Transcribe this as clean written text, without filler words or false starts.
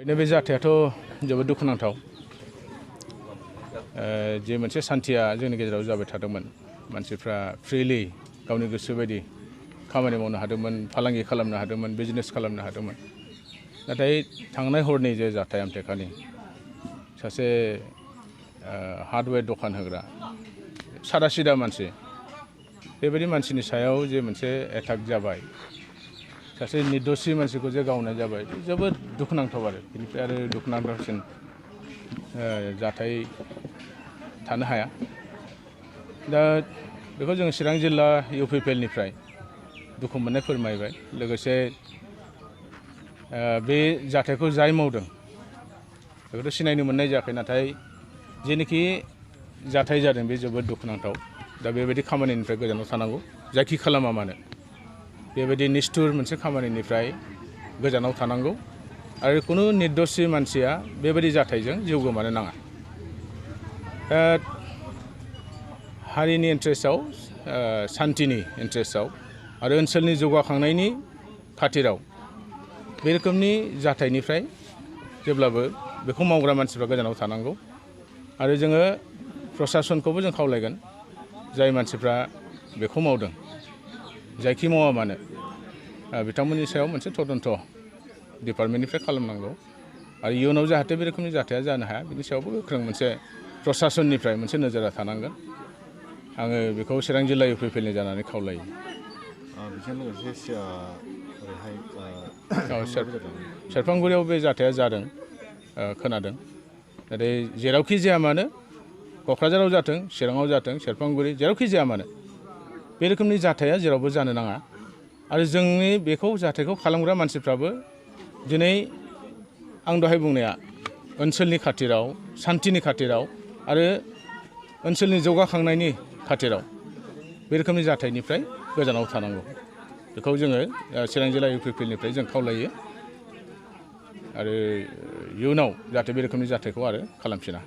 बे जाथायाथ' जोबोद दुखुनांथाव जे मोनसे सान्थिया जोंनि गेजेराव जाबाय थादोंमोन मानसिफ्रा फ्रिलि गावनि गोसो बायदि खामानि मावनो हादोंमोन फालांगि खालामनो हादोंमोन बिजनेस खालामनो हादोंमन नाथाय थांनाय हरनि जे जाथाय आमथेखानि सासे हार्डवेयर दखान होग्रा सादा सिदा मानसि बेबायदि मानसिनि सायाव जे मोनसे एटाक जाबाय सासे निर्दोषी मानसिखौ जे गावनाय जाबाय जोबोद दुखुनांथाव आरो बेनिफ्राय आरो दुखुनांथावसिन जाथाय थानो हाया दा बेखौ जों चिरां जिल्ला UPPL निफ्राय दुखु मोननाय फोरमायबाय लोगोसे बे जाथायखौ जाय मावदों बेखौथ' सिनायनो मोननाय जायाखै नाथाय जेनोखि जाथाय जादों बे जोबोद दुखुनांथाव दा बेबायदि खामानिनिफ्राय गोजानाव थानांगौ जायखि खालामा मानो बेबायदि निष्ठुर मोनसे खामानिनिफ्राय गोजानाव थानांगौ आरो खुनु निर्दोषी मानसिया बेबायदि जाथायजों जिउ गोमानो नाङा दा हारिनि इन्ट्रेस्टआव सान्थिनि इन्ट्रेस्टआव आरो ओनसोलनि जौगाखांनायनि खाथिराव बे रोखोमनि जाथायनिफ्राय जेब्लाबो बेखौ मावग्रा मानसिफ्रा गोजानाव थानांगौ आरो जोङो प्रसासनखौबो जों खावलायगोन जाय मानसिफ्रा बेखौ मावदों जायखि मावा मानो बिथांमोननि सायाव मोनसे तदन्त डिपार्टमेन्टनिफ्राय खालामनांगौ आरो इयुनाव जाहाथे बे रोखोमनि जाथाया जानो हाया बिनि सायावबो गोख्रों मोनसे प्रसासननिफ्राय मोनसे नोजोरा थानांगोन आङो बेखौ चिरां जिल्ला UPPL नि जानानै खावलायो बेजों लोगोसे सेरफांगुरियाव बे जाथाया जादों खोनादों नाथाय जेरावखि जाया मानो क'क्राझाराव जाथों चिराङाव जाथों सेरफांगुरि जेरावखि जाया मानो बे रोखोमनि जाथाया जेरावबो जानो नाङा आरो जोंनि बेखौ जाथायखौ खालामग्रा मानसिफ्राबो दिनै आं दहाय बुंनाया ओनसोलनि खाथिराव सान्थिनि खाथिराव आरो ओनसोलनि जौगाखांनायनि खाथिराव बे रोखोमनि जाथायनिफ्राय गोजानाव थानांगौ बेखौ जोङो चिरां जिल्ला UPPL निफ्राय जों खावलायो आरो इयुनाव जाहाथे बे रोखोमनि जाथायखौ आरो खालामफिना